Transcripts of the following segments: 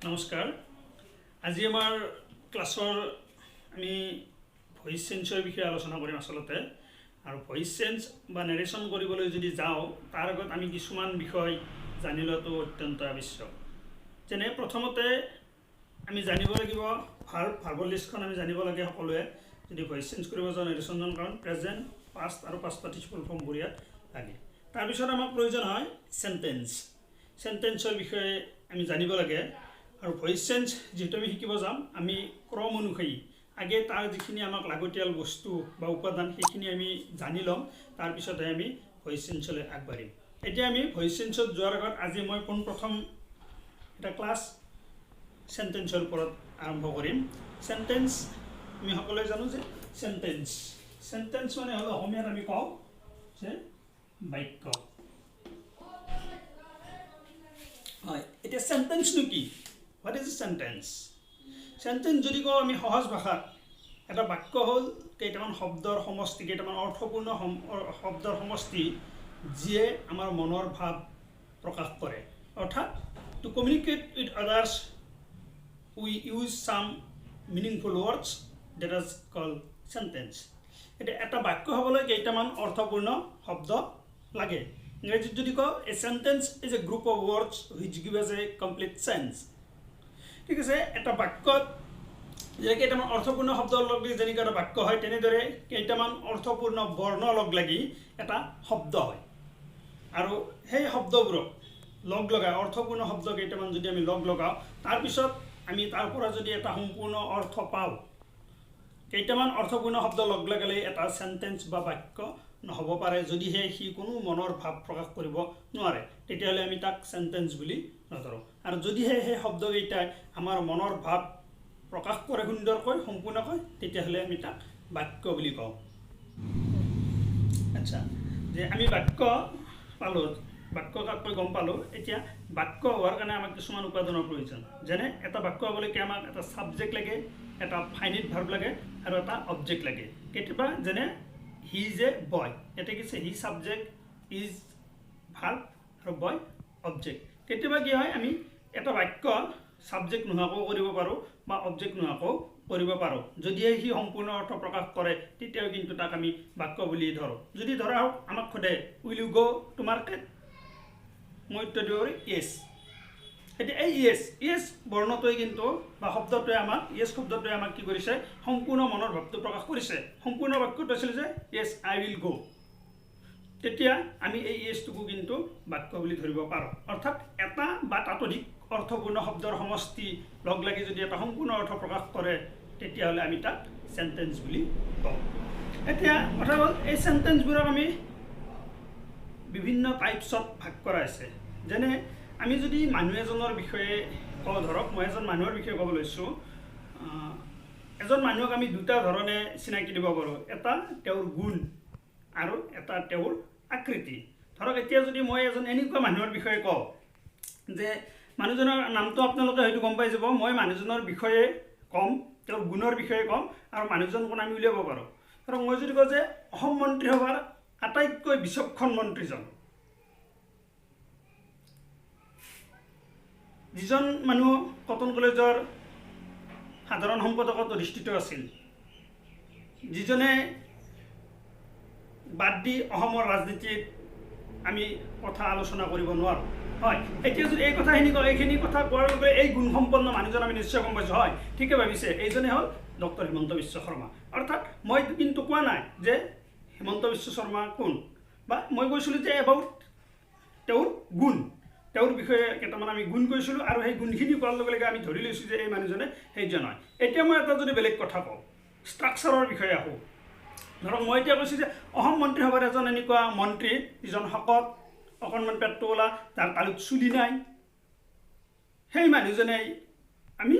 নমস্কাৰ। আজি আমাৰ ক্লাছৰ আমি ভইচ চেঞ্জৰ বিষয়ে আলোচনা কৰিম আচলতে। আৰু ভইচ চেঞ্জ বা নেৰেশ্যন কৰিবলৈ যদি যাওঁ, তাৰ আগত আমি কিছুমান বিষয় জানি লোৱাটো অত্যন্ত আৱশ্যক। যেনে প্ৰথমতে আমি জানিব লাগিব ভাৰ্বৰ লিষ্টখন আমি জানিব লাগে সকলোৱে, যদি ভইচ চেঞ্জ কৰিব যাওঁ নেৰেশ্যন, কাৰণ প্ৰেজেণ্ট, পাষ্ট আৰু পাষ্ট পাৰ্টিচিপল ফৰ্মবোৰ ইয়াত লাগে। তাৰপিছত আমাক প্ৰয়োজন হয় চেণ্টেঞ্চ। চেণ্টেঞ্চৰ বিষয়ে আমি জানিব লাগে। আৰু ভইচ চেঞ্জ যিহেতু আমি শিকিব যাম, আমি ক্ৰম অনুসৰি আগে তাৰ যিখিনি আমাক লাগতিয়াল বস্তু বা উপাদান, সেইখিনি আমি জানি ল'ম, তাৰপিছতহে আমি ভইচ চেঞ্জলৈ আগবাঢ়িম। এতিয়া আমি ভইচ চেঞ্জত যোৱাৰ আগত আজি মই পোনপ্ৰথম এটা ক্লাছ চেণ্টেঞ্চৰ ওপৰত আৰম্ভ কৰিম। চেণ্টেঞ্চ আমি সকলোৱে জানো যে চেণ্টেঞ্চ মানে হ'ল অসমীয়াত আমি কওঁ যে বাক্য হয়। এতিয়া চেণ্টেঞ্চনো কি? What is sentence? Sentence যদি কওঁ আমি সহজ ভাষাত, এটা বাক্য হ'ল কেইটামান শব্দৰ সমষ্টি, কেইটামান অৰ্থপূৰ্ণ শব্দৰ সমষ্টি, যিয়ে আমাৰ মনৰ ভাৱ প্ৰকাশ কৰে। অৰ্থাৎ to communicate with others we use some meaningful words, that is call sentence. এতিয়া এটা বাক্য হ'বলৈ কেইটামান অৰ্থপূৰ্ণ শব্দ লাগে। ইংৰাজীত যদি কওঁ, a sentence is a group of words which give us a complete sense. ঠিক আছে, এটা বাক্যত যেনেকৈ কেইটামান অৰ্থপূৰ্ণ শব্দ লগ লাগি যেনেকৈ এটা বাক্য হয়, তেনেদৰে কেইটামান অৰ্থপূৰ্ণ বৰ্ণ লগ লাগি এটা শব্দ হয়। আৰু সেই শব্দবোৰক লগ লগাই অৰ্থপূৰ্ণ শব্দ কেইটামান যদি আমি লগ লগাওঁ, তাৰপিছত আমি তাৰ পৰা যদি এটা সম্পূৰ্ণ অৰ্থ পাওঁ, কেইটামান অৰ্থপূৰ্ণ শব্দ লগ লগালে এটা চেণ্টেঞ্চ বা বাক্য নহ'ব পাৰে, যদিহে সি কোনো মনৰ ভাৱ প্ৰকাশ কৰিব নোৱাৰে, তেতিয়াহ'লে আমি তাক চেণ্টেঞ্চ বুলি নধৰোঁ। আৰু যদিহে সেই শব্দকেইটাই আমাৰ মনৰ ভাৱ প্ৰকাশ কৰে সুন্দৰকৈ, সম্পূৰ্ণকৈ, তেতিয়াহ'লে আমি তাক বাক্য বুলি কওঁ। আচ্ছা, যে আমি বাক্য পালোঁ, বাক্য কাক গম পালোঁ। এতিয়া বাক্য হোৱাৰ কাৰণে আমাক কিছুমান উপাদানৰ প্ৰয়োজন। যেনে এটা বাক্য হ'বলৈকে আমাক এটা ছাবজেক্ট লাগে, এটা ফাইনিট ভাৰ্ব লাগে আৰু এটা অবজেক্ট লাগে। কেতিয়াবা যেনে he is a boy, ইয়াতে কি আছে? হি ছাবজেক্ট, is verb আৰু বয় অবজেক্ট। কেতিয়াবা কি হয়, আমি এটা বাক্য ছাবজেক্ট নোহোৱাকৈও কৰিব পাৰোঁ বা অবজেক্ট নোহোৱাকৈও কৰিব পাৰোঁ। যদিহে সি সম্পূৰ্ণ অৰ্থ প্ৰকাশ কৰে, তেতিয়াও কিন্তু তাক আমি বাক্য বুলি ধৰোঁ। যদি ধৰা হওক আমাক সোধে, "Will you go to market?" মই উত্তৰ দিব পাৰিম, "য়েছ"। এতিয়া এই য়েছ, য়েছ বৰ্ণটোৱে কিন্তু বা শব্দটোৱে আমাক, য়েছ শব্দটোৱে আমাক কি কৰিছে? সম্পূৰ্ণ মনৰ ভাৱটো প্ৰকাশ কৰিছে। সম্পূৰ্ণ বাক্যটো আছিলে যে "Yes, I will go"। তেতিয়া আমি এই য়েছটোকো কিন্তু বাক্য বুলি ধৰিব পাৰোঁ। অৰ্থাৎ এটা বা তাতোধিক অৰ্থপূৰ্ণ শব্দৰ সমষ্টি লগ লাগি যদি এটা সম্পূৰ্ণ অৰ্থ প্ৰকাশ কৰে, তেতিয়াহ'লে আমি তাক চেণ্টেঞ্চ বুলি কওঁ। এতিয়া কথা হ'ল, এই চেণ্টেঞ্চবোৰক আমি বিভিন্ন টাইপছত ভাগ কৰা হৈছে। যেনে আমি যদি মানুহ এজনৰ বিষয়ে কওঁ, ধৰক মই এজন মানুহৰ বিষয়ে ক'ব লৈছোঁ, এজন মানুহক আমি দুটা ধৰণে চিনাকি দিব পাৰোঁ। এটা তেওঁৰ গুণ আৰু এটা তেওঁৰ আকৃতি। ধৰক এতিয়া যদি মই এজন এনেকুৱা মানুহৰ বিষয়ে কওঁ যে মানুহজনৰ নামটো আপোনালোকে হয়তো গম পাই যাব, মই মানুহজনৰ বিষয়ে ক'ম, তেওঁৰ গুণৰ বিষয়ে ক'ম আৰু মানুহজন কোন আমি উলিয়াব পাৰোঁ। ধৰক মই যদি কওঁ যে অসম মন্ত্ৰীসভাৰ আটাইতকৈ বিচক্ষণ মন্ত্ৰীজন, যিজন মানুহ কটন কলেজৰ সাধাৰণ সম্পাদকত অধিষ্ঠিত আছিল, যিজনে বাদ দি অসমৰ ৰাজনীতিত আমি কথা আলোচনা কৰিব নোৱাৰোঁ। হয়, এতিয়া যদি এই কথাখিনি কওঁ, এইখিনি কথা কোৱাৰ লগে লগে এই গুণসম্পন্ন মানুহজন আমি নিশ্চয় গম পাইছোঁ। হয়, ঠিকে ভাবিছে, এইজনে হ'ল ডক্টৰ হিমন্ত বিশ্ব শৰ্মা। অৰ্থাৎ মই কিন্তু কোৱা নাই যে হিমন্ত বিশ্ব শৰ্মা কোন, বা মই কৈছিলোঁ যে এবাউট তেওঁৰ গুণ, তেওঁৰ বিষয়ে কেইটামান আমি গুণ কৈছিলোঁ আৰু সেই গুণখিনি কোৱাৰ লগে লগে আমি ধৰি লৈছোঁ যে এই মানুহজনে সেইজন হয়। এতিয়া মই এটা যদি বেলেগ কথা কওঁ, ষ্ট্ৰাকচাৰৰ বিষয়ে আহোঁ। ধৰক মই এতিয়া কৈছোঁ যে অসম মন্ত্ৰীসভাৰ এজন এনেকুৱা মন্ত্ৰী, যিজন শকত, অকণমান পেটটো ওলা, যাৰ তালুত চুলি নাই, সেই মানুহজনে আমি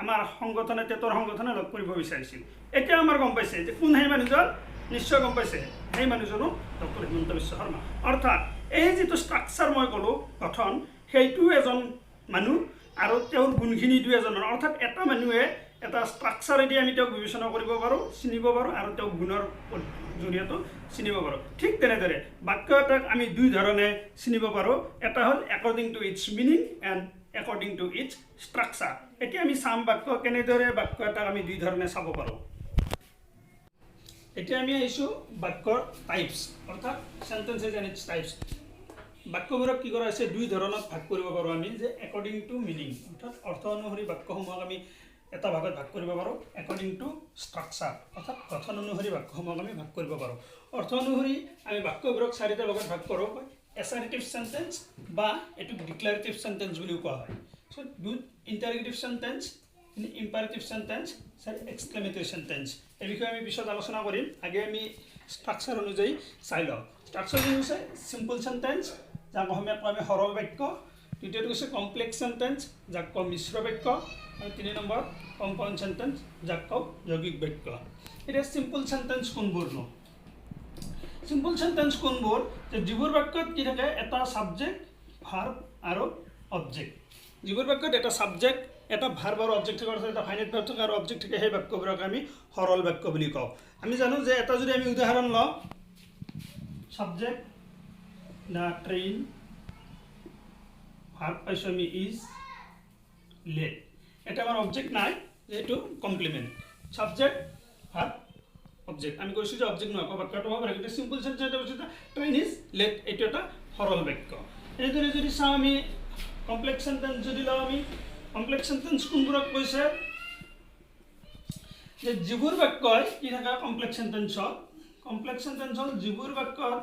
আমাৰ সংগঠনে, টেটৰ সংগঠনে লগ কৰিব বিচাৰিছিল। এতিয়া আমাৰ গম পাইছে যে কোন সেই মানুহজন, নিশ্চয় গম পাইছে, সেই মানুহজনো ডক্টৰ হিমন্ত বিশ্ব শৰ্মা। অৰ্থাৎ এই যিটো ষ্ট্ৰাকচাৰ মই ক'লোঁ, গঠন, সেইটো এজন মানুহ আৰু তেওঁৰ গুণখিনি দুই এজন মানুহ। অৰ্থাৎ এটা মানুহে এটা ষ্ট্ৰাকচাৰেদি আমি তেওঁক বিবেচনা কৰিব পাৰোঁ, চিনিব পাৰোঁ আৰু তেওঁক গুণৰ জৰিয়তেও চিনিব পাৰোঁ। ঠিক তেনেদৰে বাক্য এটাক আমি দুই ধৰণে চিনিব পাৰোঁ। এটা হ'ল according to its meaning and according to its structure. এতিয়া আমি চাম বাক্য কেনেদৰে বাক্য এটাক আমি দুই ধৰণে চাব পাৰোঁ। এতিয়া আমি আহিছোঁ বাক্যৰ টাইপছ, অৰ্থাৎ চেণ্টেন্সেছ এণ্ড it's types. বাক্যবোৰক কি কৰা হৈছে, দুই ধৰণত ভাগ কৰিব পাৰোঁ আমি, যে একৰ্ডিং টু মিনিং, অৰ্থাৎ অৰ্থ অনুসৰি বাক্যসমূহক আমি এটা ভাগত ভাগ কৰিব পাৰোঁ, একৰ্ডিং টু ষ্ট্ৰাকচাৰ, অৰ্থাৎ গঠন অনুসৰি বাক্যসমূহক আমি ভাগ কৰিব পাৰোঁ। অৰ্থ অনুসৰি আমি বাক্যবোৰক চাৰিটা ভাগত ভাগ কৰোঁ, এছাৰ্টিভ চেণ্টেন্স বা এইটোক ডিক্লাৰেটিভ চেণ্টেন্স বুলিও কোৱা হয়। চ' দুই interrogative sentence, imperative sentence, exclamatory sentence. এই বিষয়ে আমি পিছত আলোচনা কৰিম, আগে আমি ষ্ট্ৰাকচাৰ অনুযায়ী চাই লওঁ। ষ্ট্ৰাকচাৰ হৈছে চিম্পল চেণ্টেন্স, যাক অসমীয়াত কওঁ আমি সৰল বাক্য। দ্বিতীয়টো হৈছে কমপ্লেক্স চেণ্টেন্স, যাক কওঁ মিশ্ৰ বাক্য। আৰু তিনি নম্বৰ কম্পাউণ্ড চেণ্টেন্স, যাক কওঁ যৌগিক বাক্য। এতিয়া চিম্পল চেণ্টেন্স কোনবোৰনো? চিম্পল চেণ্টেন্স কোনবোৰ? যে যিবোৰ বাক্যত কি থাকে, এটা ছাবজেক্ট, ভাৰ্ব আৰু অবজেক্ট। যিবোৰ বাক্যত এটা ছাবজেক্ট, এটা ভাৰ্ব আৰু অবজেক্ট থাকে, অৰ্থাৎ এটা ফাইনাইট ভাৰ্ব থাকে আৰু অবজেক্ট থাকে, সেই বাক্যবোৰক আমি সৰল বাক্য বুলি কওঁ। আমি জানো যে এটা যদি আমি উদাহৰণ লওঁ, ছাবজেক্ট the train, verb পাইছোঁ আমি is late. এটা আমাৰ অবজেক্ট নাই, এইটো কমপ্লিমেণ্ট। Subject, verb, object. আমি কৈছোঁ যে অবজেক্ট নোহোৱাকৈ বাক্যটো হ'ব পাৰে, কিন্তু চিম্পল চেণ্টেন্স এটা কৈছোঁ যে ট্ৰেইন is late, এইটো এটা সৰল বাক্য। এনেদৰে যদি চাওঁ আমি কমপ্লেক্স চেণ্টেন্স যদি লওঁ, আমি কমপ্লেক্স চেণ্টেন্স কোনবোৰক কৈছে, যে যিবোৰ বাক্যই কি থাকে কমপ্লেক্স চেণ্টেন্সত, কমপ্লেক্স চেণ্টেন্স হ'ল যিবোৰ বাক্যত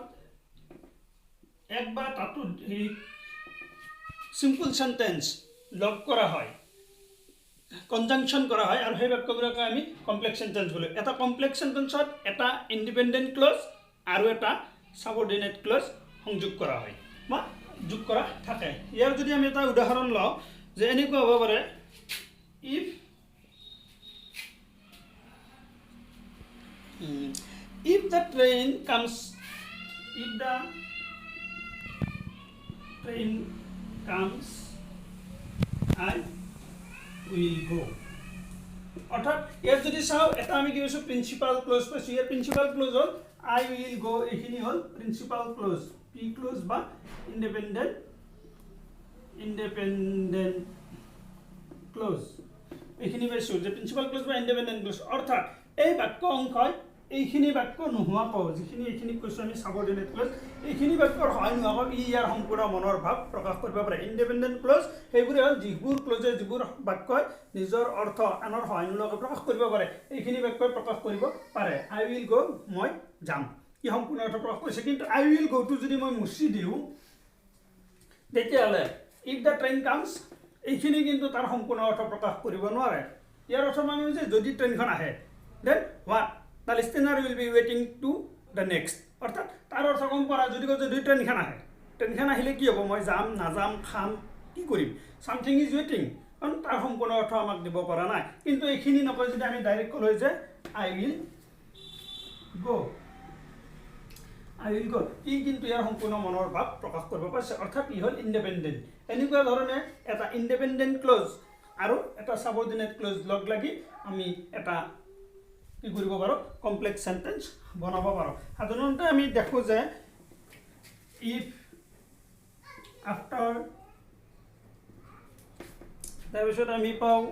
এক বা তাতোধিক চিম্পল চেণ্টেন্স লগ কৰা হয়, কনজাংচন কৰা হয়, আৰু সেই বাক্যবোৰকে আমি কমপ্লেক্স চেণ্টেন্স বোলো। এটা কমপ্লেক্স চেণ্টেন্সত এটা ইণ্ডিপেণ্ডেণ্ট ক্লজ আৰু এটা ছাবঅৰ্ডিনেট ক্লজ সংযোগ কৰা হয় বা যোগ কৰা থাকে। ইয়াৰ যদি আমি এটা উদাহৰণ লওঁ, যে এনেকুৱা হ'ব পাৰে, if the train comes, if the train comes I will go. অৰ্থাৎ ইয়াত যদি চাওঁ, এটা আমি কি কৈছোঁ, প্ৰিন্সিপাল ক্লজ পাইছোঁ। ইয়াৰ প্ৰিন্সিপাল ক্লজ হ'ল আই will গ', এইখিনি হ'ল প্ৰিন্সিপাল ক্লজ, পি ক্লজ বা ইণ্ডিপেণ্ডেণ্ট ক্লজ। এইখিনি পাইছোঁ যে প্ৰিন্সিপাল ক্লজ বা ইণ্ডিপেণ্ডেণ্ট ক্লজ। অৰ্থাৎ এই বাক্য অংশই এইখিনি বাক্য নোহোৱাকৈ, যিখিনি এইখিনি কৈছোঁ আমি ছাবঅৰ্ডিনেট ক্লজ, এইখিনি বাক্যৰ সহায় নোহোৱাকৈ ই ইয়াৰ সম্পূৰ্ণ মনৰ ভাৱ প্ৰকাশ কৰিব পাৰে। ইণ্ডিপেণ্ডেণ্ট ক্লজ সেইবোৰে হ'ল যিবোৰ ক্লজে, যিবোৰ বাক্যই নিজৰ অৰ্থ আনৰ সহায় নোলোৱাকৈ প্ৰকাশ কৰিব পাৰে, এইখিনি বাক্যই প্ৰকাশ কৰিব পাৰে। আই will গ', মই যাম, ই সম্পূৰ্ণ অৰ্থ প্ৰকাশ কৰিছে। কিন্তু আই will গ'টো যদি মই মুচি দিওঁ, তেতিয়াহ'লে if the train comes, এইখিনি কিন্তু তাৰ সম্পূৰ্ণ অৰ্থ প্ৰকাশ কৰিব নোৱাৰে। ইয়াৰ অৰ্থ মানে হৈছে যদি ট্ৰেইনখন আহে, then what the listener will be ৱেইটিং to the next. অৰ্থাৎ তাৰ অৰ্থ গম পোৱা, যদি কওঁ যদি ট্ৰেইনখন আহে, ট্ৰেইনখন আহিলে কি হ'ব, মই যাম, নাযাম, খাম, কি কৰিম, চামথিং is ৱেইটিং, কাৰণ তাৰ সম্পূৰ্ণ অৰ্থ আমাক দিব পৰা নাই। কিন্তু এইখিনি নকয় যদি আমি ডাইৰেক্ট ক'লো যে I will গ', আই will গ', ই কিন্তু ইয়াৰ সম্পূৰ্ণ মনৰ ভাৱ প্ৰকাশ কৰিব পাৰিছে। অৰ্থাৎ ই হ'ল ইণ্ডিপেণ্ডেণ্ট। এনেকুৱা ধৰণে এটা ইণ্ডিপেণ্ডেণ্ট ক্লজ আৰু এটা ছাবঅৰ্ডিনেট ক্লজ লগ লাগি আমি এটা কি কৰিব পাৰোঁ, কমপ্লেক্স চেণ্টেন্স বনাব পাৰোঁ। সাধাৰণতে আমি দেখোঁ যে if, after, তাৰপিছত আমি পাওঁ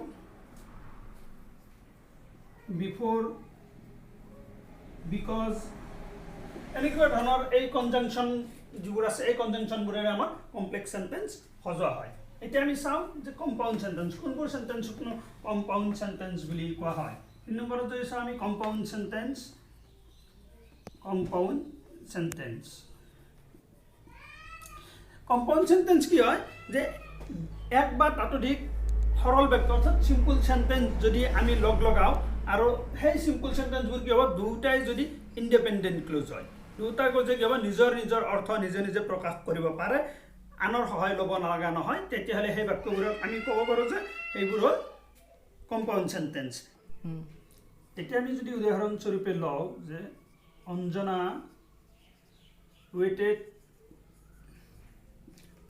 বিফ'ৰ, because, এনেকুৱা ধৰণৰ এই কনজাংচন যিবোৰ আছে, এই কনজাংচনবোৰেৰে আমাৰ কমপ্লেক্স চেণ্টেন্স সজোৱা হয়। এতিয়া আমি চাওঁ যে কম্পাউণ্ড চেণ্টেন্স, কোনবোৰ চেণ্টেন্সকনো কম্পাউণ্ড চেণ্টেন্স বুলি কোৱা হয়। তিনি নম্বৰত যদি চাওঁ আমি compound sentence, compound sentence, compound sentence কি হয়, যে এক বা তাতোধিক সৰল বাক্য, অৰ্থাৎ চিম্পল চেণ্টেন্স যদি আমি লগ লগাওঁ, আৰু সেই চিম্পল চেণ্টেন্সবোৰ কি হ'ব, দুয়োটাই যদি ইণ্ডিপেণ্ডেণ্ট ক্লজ হয়, দুয়োটা ক্লজে কি হ'ব, নিজৰ নিজৰ অৰ্থ নিজে নিজে প্ৰকাশ কৰিব পাৰে, আনৰ সহায় ল'ব নালাগা নহয়, তেতিয়াহ'লে সেই বাক্যবোৰক আমি ক'ব পাৰোঁ যে সেইবোৰ হ'ল কম্পাউণ্ড চেণ্টেন্স। এতিয়া আমি যদি উদাহৰণস্বৰূপে লওঁ যে Anjana waited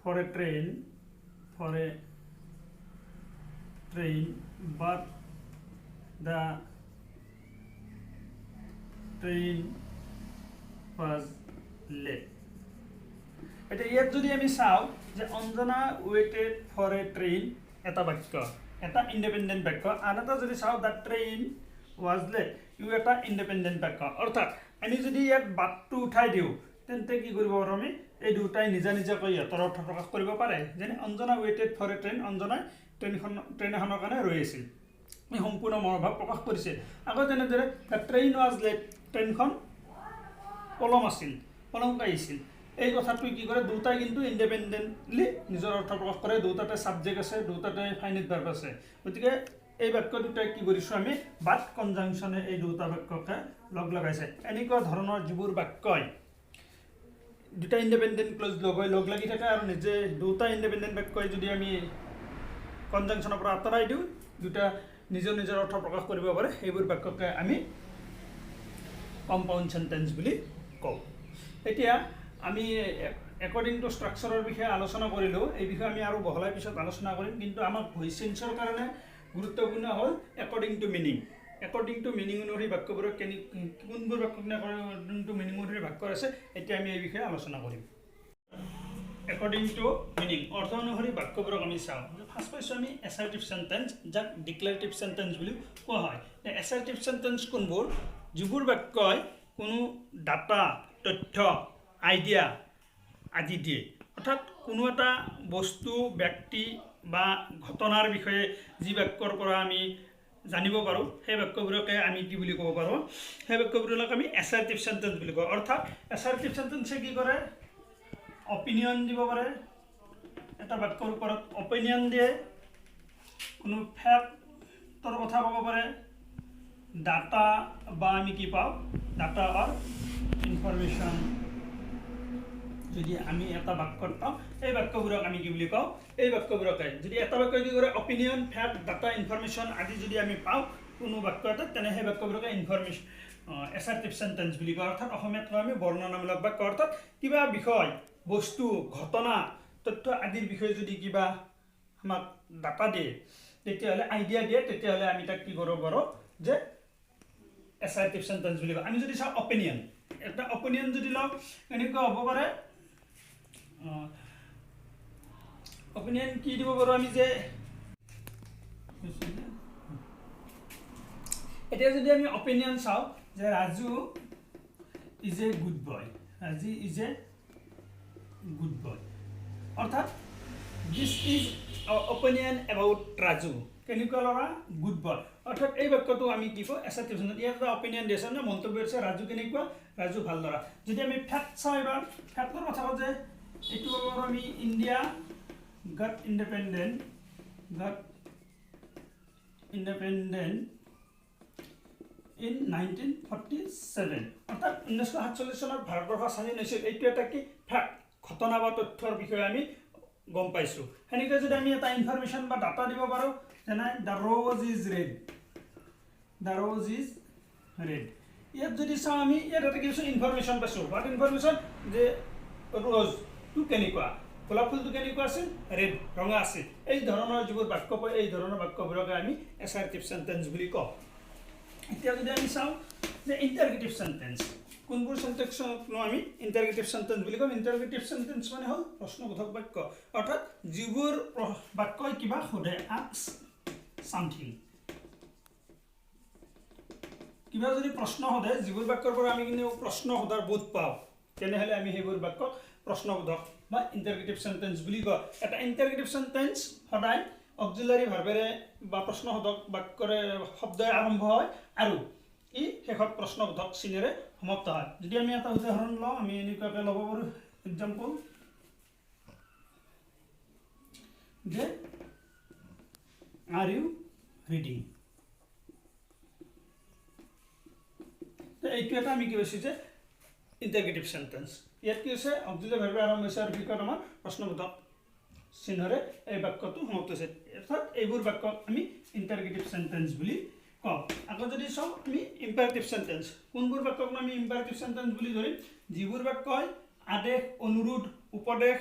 for a train, for a train, but the train was late. এতিয়া ইয়াত যদি আমি চাওঁ যে Anjana waited for a train, এটা বাক্য, এটা ইণ্ডিপেণ্ডেণ্ট বাক্য। আন এটা যদি চাওঁ, the train was late, U এটা ইণ্ডিপেণ্ডেণ্ট বাক্য। অৰ্থাৎ আমি যদি ইয়াত বাটটো উঠাই দিওঁ, তেন্তে কি কৰিব পাৰোঁ আমি? এই দুটাই নিজা নিজাকৈ ইহঁতৰ অৰ্থ প্ৰকাশ কৰিব পাৰে। যেনে Anjana waited for a train, অঞ্জনাই ট্ৰেইন এখনৰ কাৰণে ৰৈ আছিল, এই সম্পূৰ্ণ মনোভাৱ প্ৰকাশ কৰিছে। আকৌ তেনেদৰে the train was late, ট্ৰেইনখন পলম আছিল, পলমকৈ আহিছিল। এই কথাটোৱে কি কৰে? দুটাই কিন্তু ইণ্ডিপেণ্ডেণ্টলি নিজৰ অৰ্থ প্ৰকাশ কৰে। দুটাতে ছাবজেক্ট আছে, দুটাতে ফাইনিট ভাৰ্ব আছে। গতিকে এই বাক্য দুটাই কি কৰিছোঁ আমি? বাট কনজাংচনে এই দুটা বাক্যকে লগ লগাইছে। এনেকুৱা ধৰণৰ যিবোৰ বাক্যই দুটা ইণ্ডিপেণ্ডেণ্ট ক্লজ লগ লাগি থাকে আৰু নিজে দুটা ইণ্ডিপেণ্ডেণ্ট বাক্যই যদি আমি কনজাংচনৰ পৰা আঁতৰাই দিওঁ, দুটা নিজৰ নিজৰ অৰ্থ প্ৰকাশ কৰিব পাৰে, সেইবোৰ বাক্যকে আমি কম্পাউণ্ড চেণ্টেঞ্চ বুলি কওঁ। এতিয়া আমি একৰ্ডিং টু ষ্ট্ৰাকচাৰৰ বিষয়ে আলোচনা কৰিলোঁ। এই বিষয়ে আমি আৰু বহলাই পিছত আলোচনা কৰিম। কিন্তু আমাক ভইচ চেঞ্চৰ কাৰণে গুৰুত্বপূৰ্ণ হ'ল according to meaning. According to meaning অনুসৰি বাক্যবোৰক কোনবোৰ বাক্যক একৰ্ডিং টু মিনিং অনুসৰি ভাগ কৰা আছে, এতিয়া আমি এই বিষয়ে আলোচনা কৰিম। একৰ্ডিং টু মিনিং, অৰ্থ অনুসৰি বাক্যবোৰক আমি চাওঁ। ফাৰ্ষ্ট পাইছোঁ আমি এছাৰ্টিভ চেণ্টেঞ্চ, যাক ডিক্লেৰেটিভ চেণ্টেঞ্চ বুলিও কোৱা হয়। এছাৰ্টিভ চেণ্টেঞ্চ কোনবোৰ? যিবোৰ বাক্যই কোনো ডাটা, তথ্য, আইডিয়া আদি দিয়ে। অৰ্থাৎ কোনো এটা বস্তু, ব্যক্তি বা ঘটনাৰ বিষয়ে যি বাক্যৰ পৰা আমি জানিব পাৰোঁ, সেই বাক্যবোৰকে আমি কি বুলি ক'ব পাৰোঁ? সেই বাক্যবোৰক আমি এছাৰ্টিভ চেণ্টেঞ্চ বুলি কওঁ। অৰ্থাৎ এছাৰ্টিভ চেণ্টেঞ্চে কি কৰে? অপিনিয়ন দিব পাৰে, এটা বাক্যৰ ওপৰত অপিনিয়ন দিয়ে, কোনো ফেক্টৰ কথা ক'ব পাৰে, ডাটা বা আমি কি পাওঁ, ডাটা অৰ ইনফৰমেশ্যন যদি আমি এটা বাক্যত পাওঁ, এই বাক্যবোৰক আমি কি বুলি কওঁ? এই বাক্যবোৰকে যদি এটা বাক্যই কি কৰে, অপিনিয়ন, ফেক্ট, ডাটা, ইনফৰমেশ্যন আদি যদি আমি পাওঁ কোনো বাক্য এটাত, তেনে সেই বাক্যবোৰকে এছাৰ্টিভ চেণ্টেঞ্চ বুলি কওঁ। অৰ্থাৎ অসমীয়াত কওঁ আমি বৰ্ণনামূলক বাক্য। অৰ্থাৎ কিবা বিষয়, বস্তু, ঘটনা, তথ্য আদিৰ বিষয়ে যদি কিবা আমাক ডাটা দিয়ে, তেতিয়াহ'লে আইডিয়া দিয়ে, তেতিয়াহ'লে আমি তাক কি কৰিব পাৰোঁ যে এছাৰ্টিভ চেণ্টেঞ্চ বুলি কওঁ। আমি যদি চাওঁ অপিনিয়ন, এটা অপিনিয়ন যদি লওঁ, এনেকুৱা হ'ব পাৰে, অপিনিয়ন কি দিব পাৰোঁ আমি যে এতিয়া যদি আমি অপিনিয়ন চাওঁ যে Raju is a good boy, Raju is a good boy, অৰ্থাৎ this is opinion about Raju, কেনেকুৱা ল'ৰা? Good boy. অৰ্থাৎ এই বাক্যটো আমি কি কওঁ? Assertive sentence. ইয়াত এটা অপিনিয়ন দিছে নে মন্তব্য দিছে, ৰাজু কেনেকুৱা? ৰাজু ভাল ল'ৰা। যদি আমি ফেক্ট চাওঁ, এবাৰ ফেক্টৰ কথা কওঁ যে এইটো ক'ব পাৰোঁ আমি India got independent in 1947, অৰ্থাৎ 1947 চনত ভাৰতবৰ্ষ স্বাধীন হৈছিল। এইটো এটা কি ফেক্ট, ঘটনা বা তথ্যৰ বিষয়ে আমি গম পাইছোঁ। সেনেকৈ যদি আমি এটা ইনফৰমেশ্যন বা ডাটা দিব পাৰোঁ, যেনে the rose is red, the rose is red. ইয়াত যদি চাওঁ আমি, ইয়াত এটা কিছু ইনফৰমেশ্যন পাইছোঁ। What information? যে ৰ'জটো কেনেকুৱা, গোলাপ ফুলটো কেনেকুৱা আছিল? ৰেড, ৰঙা আছিল। এই ধৰণৰ যিবোৰ বাক্য পায়, এই ধৰণৰ বাক্যবোৰকে আমি এছাৰ্টিভ চেণ্টেঞ্চ বুলি কওঁ। এতিয়া যদি আমি চাওঁ যে ইণ্টাৰগেটিভ চেণ্টেঞ্চ, কোনবোৰ চেণ্টেঞ্চকনো আমি ইণ্টাৰগেটিভ চেণ্টেঞ্চ বুলি কওঁ? ইণ্টাৰগেটিভ চেণ্টেঞ্চ মানে হ'ল প্ৰশ্নবোধক বাক্য। অৰ্থাৎ যিবোৰ বাক্যই কিবা সোধে, আস্ক ছামথিং, কিবা যদি প্ৰশ্ন সোধে, যিবোৰ বাক্যৰ পৰা আমি কিন্তু প্ৰশ্ন সোধাৰ বোধ পাওঁ, তেনেহ'লে আমি সেইবোৰ বাক্যক প্ৰশ্নবোধক বা ইণ্টাৰগেটিভ চেণ্টেঞ্চ বুলি কওঁ। এটা ইণ্টাৰগেটিভ চেণ্টেঞ্চ সদায় অক্সিলাৰী ভাৰ্বেৰে বা প্ৰশ্নবোধক বাক্যৰে শব্দৰে আৰম্ভ হয় আৰু ই শেষত প্ৰশ্নবোধক চিনেৰে সমাপ্ত হয়। যদি আমি এটা উদাহৰণ লওঁ, আমি এনেকুৱাকৈ ল'ব পাৰোঁ এক্সাম্পল যে are you reading. এইটো এটা আমি কি কৈছোঁ যে ইণ্টাৰগেটিভ চেণ্টেঞ্চ। ইয়াত কি হৈছে? অক্সিলাৰী ভাৰ্বে আৰম্ভ হৈছে আৰু শেষত আমাৰ প্ৰশ্নবোধক চিহ্নৰে এই বাক্যটো সমাপ্ত হৈছে। অৰ্থাৎ এইবোৰ বাক্যক আমি ইণ্টাৰগেটিভ চেণ্টেঞ্চ বুলি কওঁ। আকৌ যদি চাওঁ আমি ইম্পাৰেটিভ চেণ্টেঞ্চ, কোনবোৰ বাক্যক আমি ইম্পাৰেটিভ চেণ্টেঞ্চ বুলি ধৰিম? যিবোৰ বাক্যই আদেশ, অনুৰোধ, উপদেশ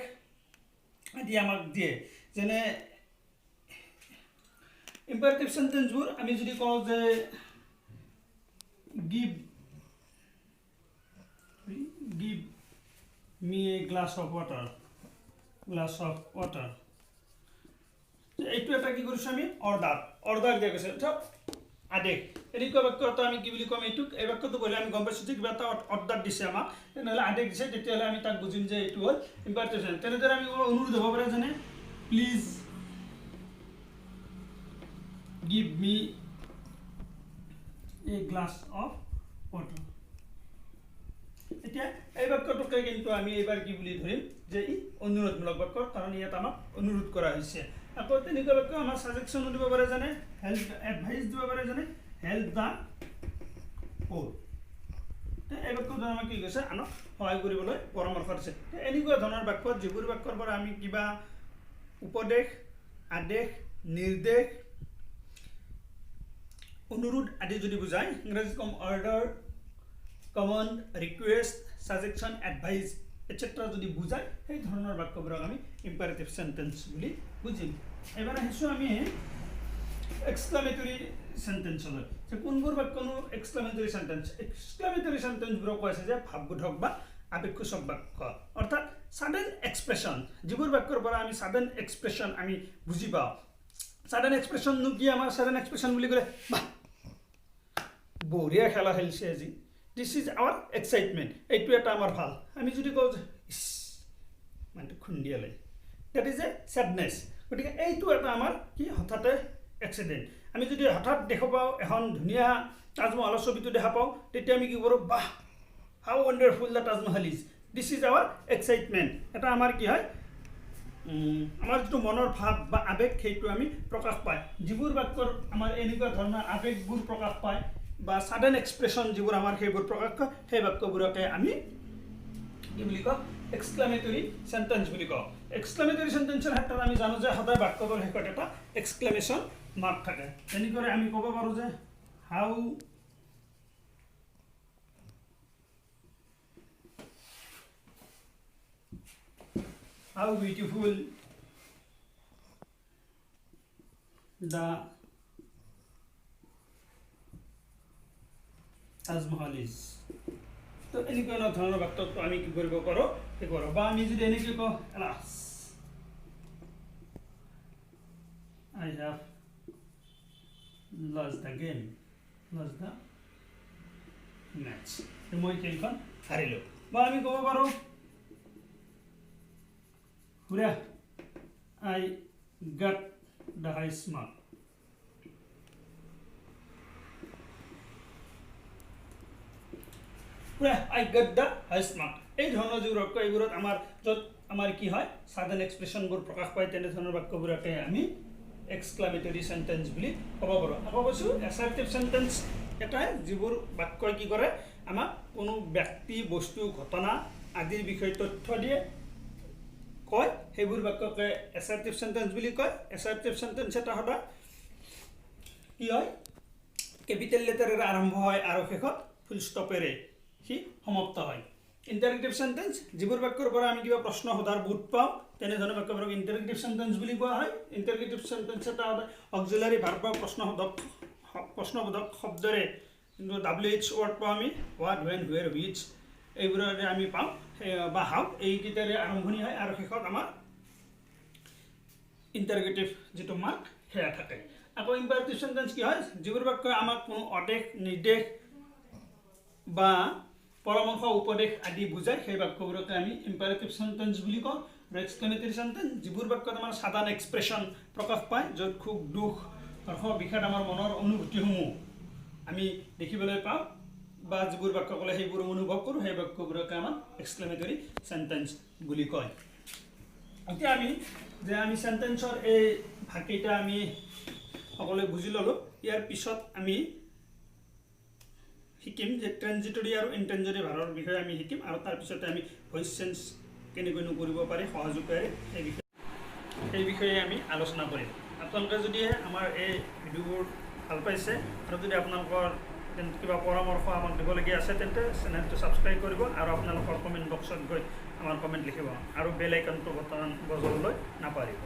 আদি আমাক দিয়ে। যেনে ইম্পাৰেটিভ চেণ্টেঞ্চবোৰ আমি যদি কওঁ যে give me a glass of water, glass of water. এইটো এটা কি কৰিছোঁ আমি অৰ্ডাৰ, অৰ্ডাৰ দিয়া গৈছে, অৰ্থাৎ আদেশ। এনেকুৱা বাক্য এটা আমি কি বুলি ক'ম এইটোক, এই বাক্যটো পঢ়িলে আমি গম পাইছোঁ যে কিবা এটা অৰ্ডাৰ দিছে আমাক, তেনেহ'লে আদেশ দিছে, তেতিয়াহ'লে আমি তাক বুজিম যে এইটো হ'ল ইম্পাৰেটিভ চেণ্টেঞ্চ। তেনেদৰে আমি অনুৰোধ হ'ব পাৰে, যেনে please give me a glass of water. এতিয়া এই বাক্যটোকে কিন্তু আমি এইবাৰ কি বুলি ধৰিম যে ই অনুৰোধমূলক বাক্য, কাৰণ ইয়াত আমাক অনুৰোধ কৰা হৈছে। আকৌ তেনেকুৱা বাক্য আমাৰ ছাজেশ্যনো দিব পাৰে, যেনে হেল্প, এডভাইচ দিব পাৰে, যেনে হেল্প the প'ৰ। এই বাক্যটো আমাক কি কৈছে, আনক সহায় কৰিবলৈ পৰামৰ্শ দিছে। এনেকুৱা ধৰণৰ বাক্য যিবোৰ বাক্যৰ পৰা আমি কিবা উপদেশ, আদেশ, নিৰ্দেশ, অনুৰোধ আদি যদি বুজায়, ইংৰাজীত ক'ম order, command, request, suggestion, advice etcetera যদি বুজায়, সেই ধৰণৰ বাক্যবোৰক আমি ইম্পাৰেটিভ চেণ্টেঞ্চ বুলি বুজিম। এইবাৰ আহিছোঁ আমি এক্সক্লামেটৰী চেণ্টেঞ্চলৈ। যে কোনবোৰ বাক্যনো এক্সক্লামেটৰী চেণ্টেঞ্চ? এক্সক্লামেটৰী চেণ্টেঞ্চবোৰক কোৱা হৈছে যে ভাৱবোধক বা আৱেগসূচক বাক্য, অৰ্থাৎ ছাডেন এক্সপ্ৰেশ্যন, যিবোৰ বাক্যৰ পৰা আমি ছাডেন এক্সপ্ৰেশ্যন আমি বুজি পাওঁ। ছাডেন এক্সপ্ৰেশ্যননো কি? আমাৰ ছাডেন এক্সপ্ৰেশ্যন বুলি ক'লে বাহ বঢ়িয়া খেলা খেলিছে আজি, this is our excitement, এইটো এটা আমাৰ ভাল। আমি যদি কওঁ যে ইছ মানুহটো খুন্দিয়ালে, that is a sadness. গতিকে এইটো এটা আমাৰ কি হঠাতে এক্সিডেণ্ট। আমি যদি হঠাৎ দেখা পাওঁ এখন ধুনীয়া তাজমহলৰ ছবিটো দেখা পাওঁ, তেতিয়া আমি কি কৰোঁ, বাহ how wonderful the Taj Mahal is, this is our excitement. এটা আমাৰ কি হয়, আমাৰ যিটো মনৰ ভাৱ বা আৱেগ সেইটো আমি প্ৰকাশ পায়। যিবোৰ বাক্যৰ আমাৰ এনেকুৱা ধৰণৰ আৱেগবোৰ প্ৰকাশ পায় বা ছাডেন এক্সপ্ৰেশ্যন যিবোৰ আমাৰ সেইবোৰ প্ৰকাশ কৰে, সেই বাক্যবোৰকে আমি কি বুলি কওঁ, এক্সক্লামেটৰী চেণ্টেঞ্চ বুলি কওঁ। এক্সক্লামেটৰী চেণ্টেঞ্চৰ ক্ষেত্ৰত আমি জানো যে সদায় বাক্যটোৰ শেষত এটা এক্সক্লামেশ্যন মাৰ্ক থাকে। তেনেদৰে আমি ক'ব পাৰোঁ যে how how beautiful the Taj Mahal is. তো এনেকুৱা ধৰণৰ বাক্যটো আমি কি কৰিব পাৰোঁ, সেই কৰোঁ। বা আমি যদি এনেকৈ কওঁ, alas I have lost the game, lost the match, মই খেলখন হাৰিলোঁ। বা আমি ক'ব পাৰোঁ hurrah I got the highest mark. Hurrah I got the highest mark. এই ধৰণৰ যিবোৰ বাক্য, এইবোৰত আমাৰ য'ত আমাৰ কি হয়, ছাডেন এক্সপ্ৰেশ্যনবোৰ প্ৰকাশ পায়, তেনেধৰণৰ বাক্যবোৰকে আমি এক্সক্লামেটৰী চেণ্টেঞ্চ বুলি ক'ব পাৰোঁ। আকৌ কৈছোঁ, এছাৰ্টিভ চেণ্টেঞ্চ এটাই যিবোৰ বাক্যই কি কৰে, আমাক কোনো ব্যক্তি, বস্তু, ঘটনা আদিৰ বিষয়ে তথ্য দিয়ে, কয়, সেইবোৰ বাক্যকে এছাৰ্টিভ চেণ্টেঞ্চ বুলি কয়। এছাৰ্টিভ চেণ্টেঞ্চ এটা সদায় কি হয়, কেপিটেল লেটাৰেৰে আৰম্ভ হয় আৰু শেষত ফুল ষ্টপেৰে সি সমাপ্ত হয়। ইণ্টাৰেক্টিভ চেণ্টেঞ্চ, যিবোৰ বাক্যৰ পৰা আমি কিবা প্ৰশ্ন সোধাৰ বোধ পাওঁ, তেনেধৰণৰ বাক্যবোৰক ইণ্টাৰেক্টিভ চেণ্টেঞ্চ বুলি কোৱা হয়। ইণ্টাৰেক্টিভ চেণ্টেঞ্চ এটা সদায় অক্সিলাৰী ভাৰ্ব বা প্ৰশ্নবোধক শব্দৰে, কিন্তু ডাব্লিউ এইচ ৱৰ্ড পাওঁ আমি, what, when, where, which, এইবোৰেৰে আমি পাওঁ, বা হাউ, এইকেইটাৰে আৰম্ভণি হয় আৰু শেষত আমাৰ ইণ্টাৰগেটিভ যিটো মাৰ্ক সেয়া থাকে। আকৌ ইম্পাৰেটিভ চেণ্টেঞ্চ কি হয়, যিবোৰ বাক্যই আমাক কোনো আদেশ, নিৰ্দেশ বা পৰামৰ্শ, উপদেশ আদি বুজায়, সেই বাক্যবোৰকে আমি ইম্পাৰেটিভ চেণ্টেঞ্চ বুলি কওঁ। আৰু এক্সক্লেমেটৰী চেণ্টেঞ্চ, যিবোৰ বাক্যত আমাৰ সাধাৰণ এক্সপ্ৰেশ্যন প্ৰকাশ পায়, য'ত সুখ, দুখ, হৰ্ষ, বিষাদ আমাৰ মনৰ অনুভূতিসমূহ আমি দেখিবলৈ পাওঁ, বা যিবোৰ বাক্য ক'লে সেইবোৰ অনুভৱ কৰোঁ, সেই বাক্যবোৰকে আমাক এক্সক্লেমেটৰী চেণ্টেঞ্চ বুলি কয়। এতিয়া আমি যে আমি চেণ্টেঞ্চৰ এই ভাগকেইটা আমি সকলোৱে বুজি ল'লোঁ। ইয়াৰ পিছত আমি শিকিম যে ট্ৰেনজিটৰী আৰু ইনট্ৰেনজিটৰী ভাৰৰ বিষয়ে আমি শিকিম, আৰু তাৰপিছতে আমি ভইচ চেঞ্জ কেনেকৈনো কৰিব পাৰি সহজ উপায়েৰে সেই বিষয়ে আমি আলোচনা কৰিম। আপোনালোকে যদি আমাৰ এই ভিডিঅ'বোৰ ভাল পাইছে আৰু যদি আপোনালোকৰ কিবা পৰামৰ্শ আমাক দিবলগীয়া আছে, তেন্তে চেনেলটো ছাবস্ক্ৰাইব কৰিব আৰু আপোনালোকৰ কমেণ্ট বক্সত গৈ আমাৰ কমেণ্ট লিখিব আৰু বেল আইকনটো বৰ্তমান বজাবলৈ নাপাহৰিব।